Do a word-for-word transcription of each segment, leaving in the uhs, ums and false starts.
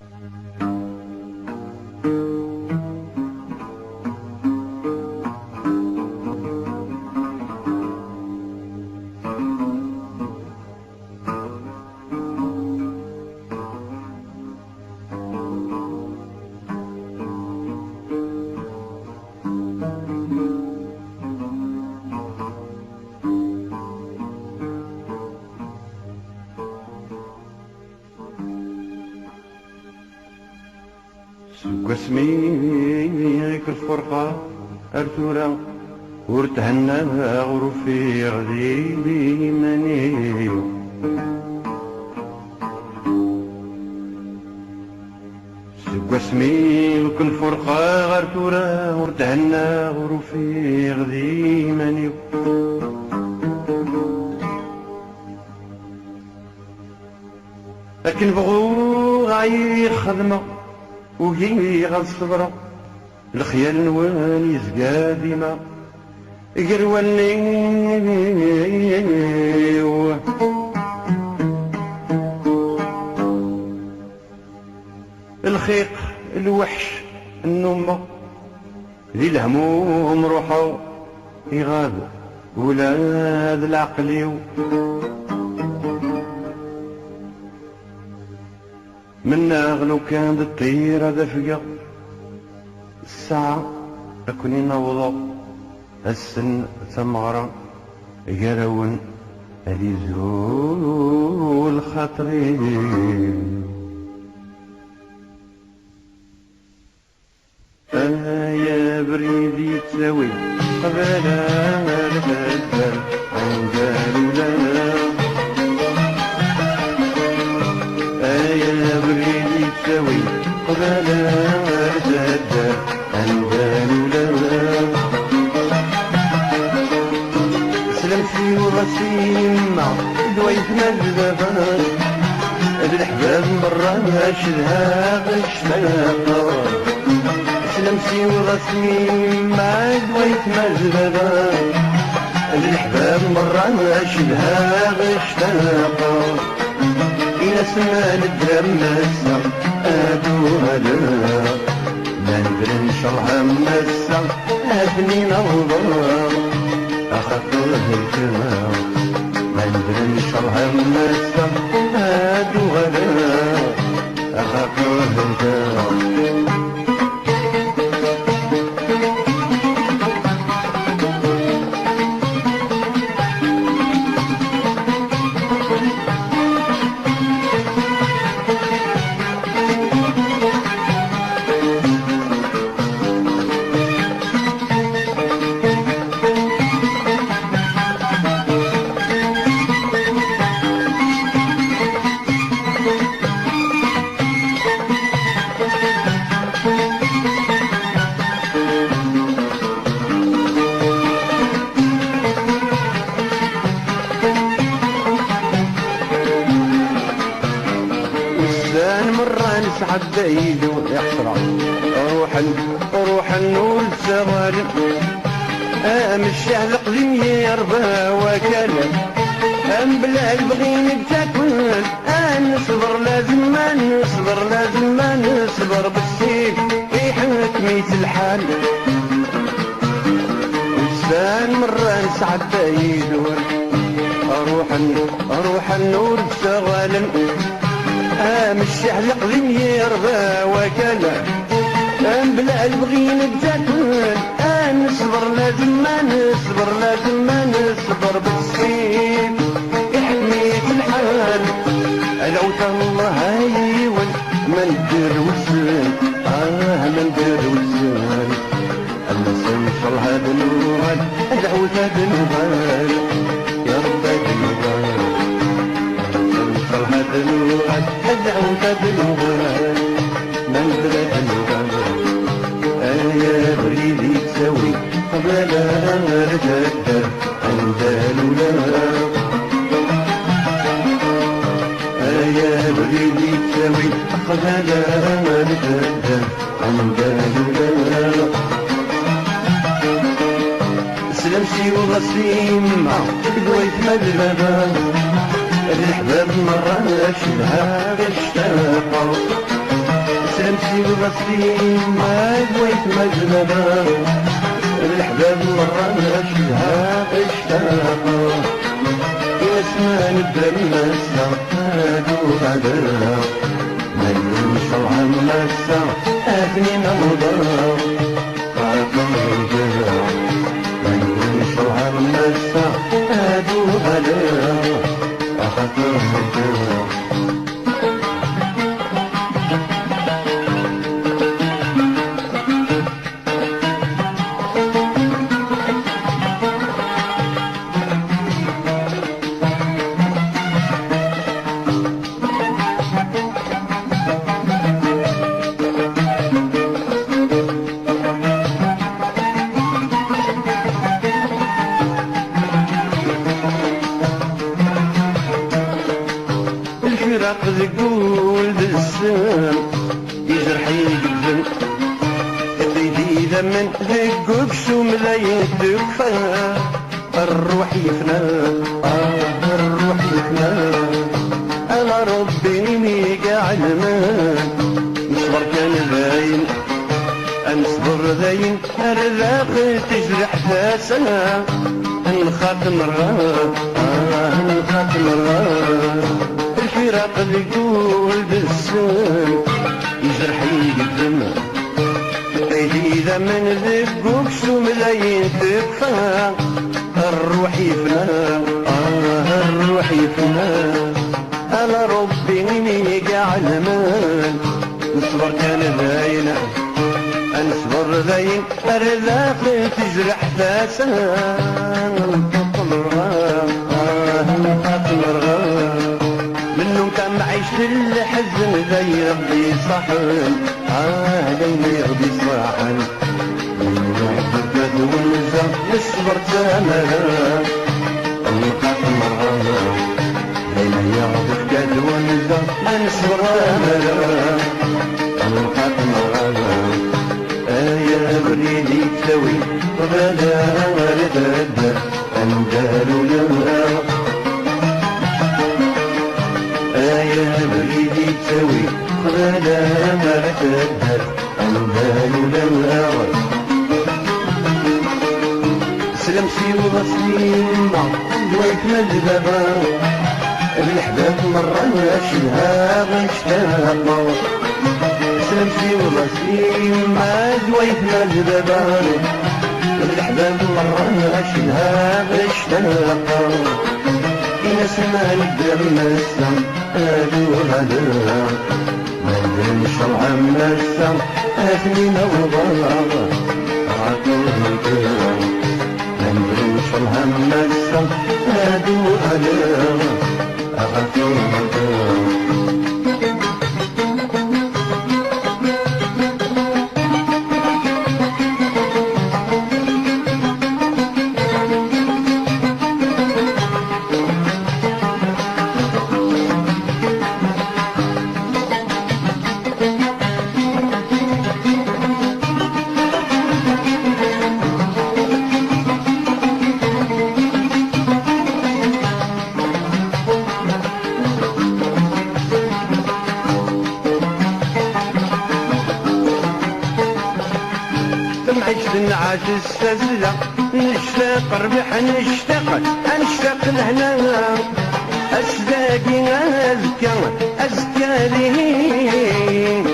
Seg wasmi i k-lfurqa ar tura, ur thennaɣ, ur ufiɣ d iman-iw. Seg wasmi i k-lfurqa ar tura, ur thennaɣ, ur ufiɣ d iman-iw. Akken bɣuɣ ay xedmeɣ, ugiɣ ad ṣebreɣ, lexyal-nwen yezga dima gar wallen-iw. Lxiq, lweḥc, nnumeɣ, di lehmum ruḥeɣ, iɣab ula d leɛqel-iw. Mennaɣ lukan d ṭṭir ad afgeɣ, ssaɛa ad ken-in-awḍeɣ, ass-n d tameɣra gar-awen ad izul xaṭer-iw. Ay abrid yettawin qbala ar taddart anda nula. Ay abrid yettawin qbala ar taddart anda nula. Slemt i uḍas i yemma d waytma d baba, d leḥbab merra cedhaɣ. Slemt i uḍas i yemma d waytma d baba, d leḥbab merra cedhaɣ, ctaqeɣ. Ini-asen ad nedder am ass-a, ad uɣaleɣ. Ma nebren ncalleh am ass-a, ad ten-in-awḍeɣ. Axaṭer helkeɣ, ma nebren ncalleh am ass-a, ad uɣaleɣ. Axaṭer helkeɣ. Ussan merra nesɛedda idu iḥṣra, ruḥen, ruḥen ur d-sawalen. Ameccaḥ d aqdim yerba wakal, am bla lebɣi nettakel. Ad nesber lazem ad nesber, lazem ad nesber, bessif iḥettem-it lḥal. Ussan merra nesɛedda idur, ruḥen, ruḥen ur d-sawalen. Ameccaḥ d aqdim yerba wakal, am bla lebɣi nettakel. Ad nesber lazem ad nesber, lazem ad nesber, bessif iḥettem-it lḥal. Ad ɛawed Allah ay yiwen, ma nedder wussan, ah, ma nedder wussan. Am ass ncalleh ad nuɣal, ad ɛawed ad nuɣal, ya Rebbi ad nuɣal. Am ass ncalleh ad nuɣal, ad ɛawed ad nuɣal, ma nebda ad nuɣal. Ay abrid yettawi qbala ar taddart anda nula. Ay abrid yettawi qbala ar taddart anda nula. Slemt i uḍas i yemma d waytma d baba, d leḥbab merra cedhaɣ, ctaqeɣ. Simad wayt ma d baba, leḥbab merra ncedha ectaqa. Asma nedder massa ad uɣaleɣ, ma ncewhem massa ad ten-in-awḍeɣ. Xaṭer rǧiɣ, ma ncewhem massa ad uɣaleɣ, axaṭer rǧiɣ. Lfiraq deg wul d ssem, yejreḥ-iyi deg udem. Teddi d idammen deg uksum la yettukfa. Rruḥ yefna, ah, rruḥ yefna. Ala Rebbi i m-iɛelmen. Nesber kan dayen, ad nesber dayen. Ar daxel tejreḥ tasa, nxaṭ merra, ah, nxaṭ merra. Lfiraq deg wul d ssem, yejreḥ-iyi deg udem. Ay d idammen deg uksum la yettukfa. Rruḥ yefna, ah, rruḥ yefna. Ala Rebbi i m-iɛelmen. Nesber kan dayen, ad nesber dayen. Ar daxel tejreḥ tasa, nxaṭ merra, ah, nxaṭ merra. Mennum tamɛict n leḥzen d ay Rebbi ṣaḥen, ah, d ayen ay Rebbi ṣaḥen. Nnuḥ tebda twenza, nesber tamara, nxaṭ merra. Ayen ay aɣ-tefka twenza, ad nesber tamara, nxaṭ merra. Ay abrid yettawi ɣlala ar taddart anda luleɣ. Ay abrid yettawi ɣlala ar taddart anda luleɣ. Slam siweḍ-as i yemma d waytma d baba, d leḥbab merra acedha ɣ-ictaqeɣ. Slam siweḍ-as i yemma d waytma d baba, d leḥbab merra acedha ɣ-ictaqeɣ. Ini-as ma nedder massa ad uɣaleɣ. Ma d ncreɛ am ass-a ad ten-in-awḍeɣ ɣer ṭṭerf n kra. Ma d ncreɛ am ass-a ad uɣaleɣ ɣer ṭṭerf n kra. Tamɛict n lɛaǧez s tazzla, nectaq rrbeḥ, nectaq, ad nectaq lehna. Ass dagi, azekka, azekka dihin.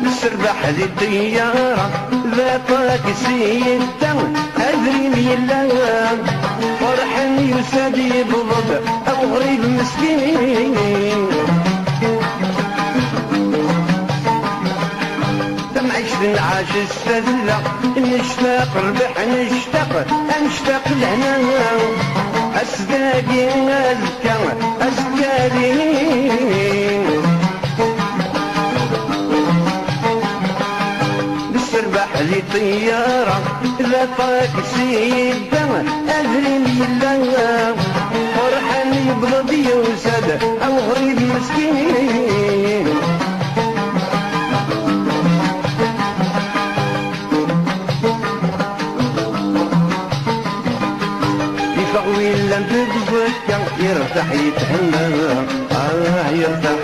Nesserbaḥ di ṭṭyara, d aṭaksi yedda, adrim yella. Ferḥen yusa-d yewweḍ-d, a uɣrib meskin. Tamɛict n lɛaǧez s tazzla, nectaq rrbeḥ, nectaq, nectaq lehna. Ass dagi, azekka, azekka dihin. Nesserbaḥ di ṭṭyara, d aṭaksi yedda, adrim yella. Ferḥan yewweḍ-d yusa-d, a uɣrib meskin. Yeffeɣ wi llan deg uẓekka, yertaḥ yethenna. Ah, yertaḥ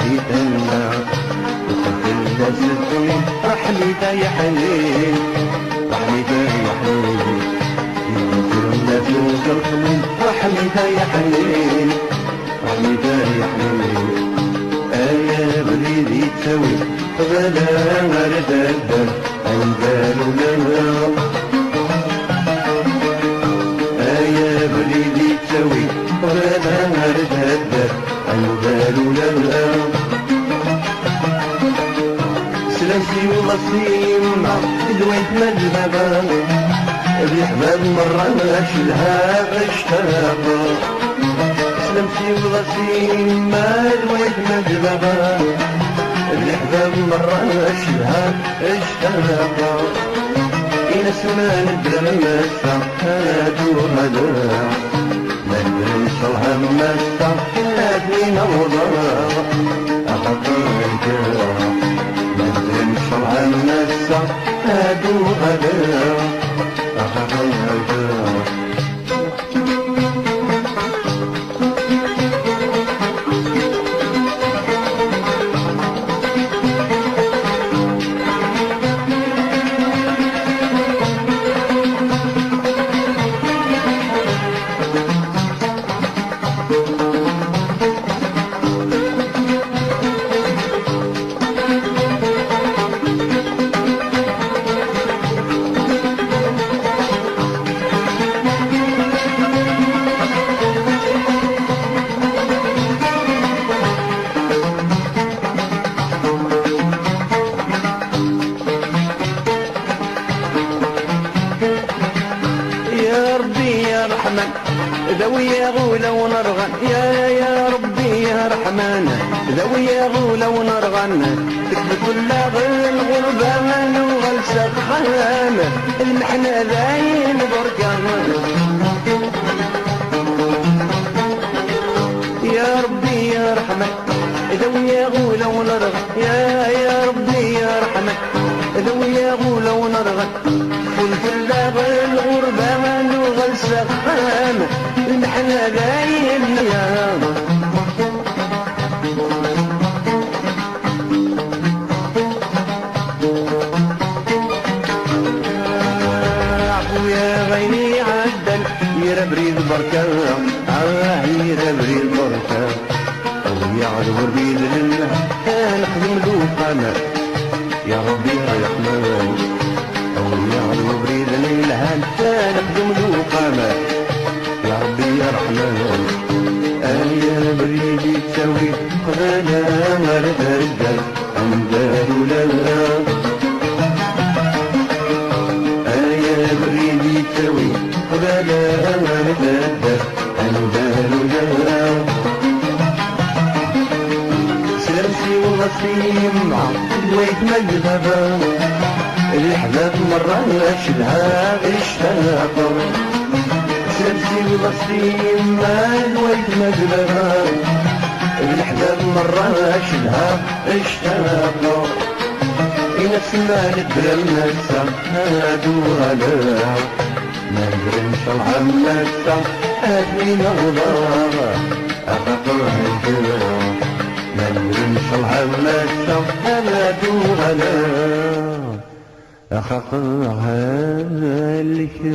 يا حنين، رحميدة يا حنين، يا حنين، رحميدة يا حنين، رحميدة يا حنين. أيا بريد يتسوي، غلا غير دبر، أنزل ولا لا. أيا بريد يتسوي، غلا غير دبر، أنزل ولا لا. سلامتي ولا سيما، دوايت ما البابا، الحباب مرة ما شلها اشتاق. سلامتي ولا سيما، دوايت ما البابا، الحباب مرة ما شلها اشتاق. إلا سمان الدم مسا، هادو غدا. ما ندريش الهم الساعة، هادي نوضة. أخطر الكرة. ما ندريش الهم الساعة، هادو غدا. أخطر الكرة. يا ربي يا رحمن، ذوي غولة ونرغن. يا، يا ربي يا رحمن، ذوي غولة ونرغن. تكبت ولا غير الغربة نوغل سخان، المحنة ذاين بركان. يا ربي يا رحمن، ذوي غولة ونرغن. يا، يا ربي يا رحمن، ذوي غولة ونرغن. كل فلاغ الغربة ما نوغل سخان، المحنة دايم يا. عفو يا غيني عدل، يا بريد بركة، آه يا بريد بركة. أو يعلو بريد لله، نخدم ذو قناة. يا ربي يا رحمن، أو يعلو بريد لله، نخدم ذو قناة. يا ربي يا رحمن، أيا بريدي تساوي، خذانا غير الرجال، أندار ولا لا. أيا بريدي تساوي، خذانا غير الرجال، أندار ولا لا. سلامتي والله في يما، دويت ما البابا. الحباب مرة شلها اشتاق. سلامتي والله في يما، دويت ما البابا. الحباب مرة شلها اشتاق. إلا سمان الدرم نسا، هادو غلا. ما ندري إن شاء الله عمتها هاتني نغدر أخاطر هالكرة. ما ندري إن شاء الله عمتها هاتني نغدر أخاطر هالكرة.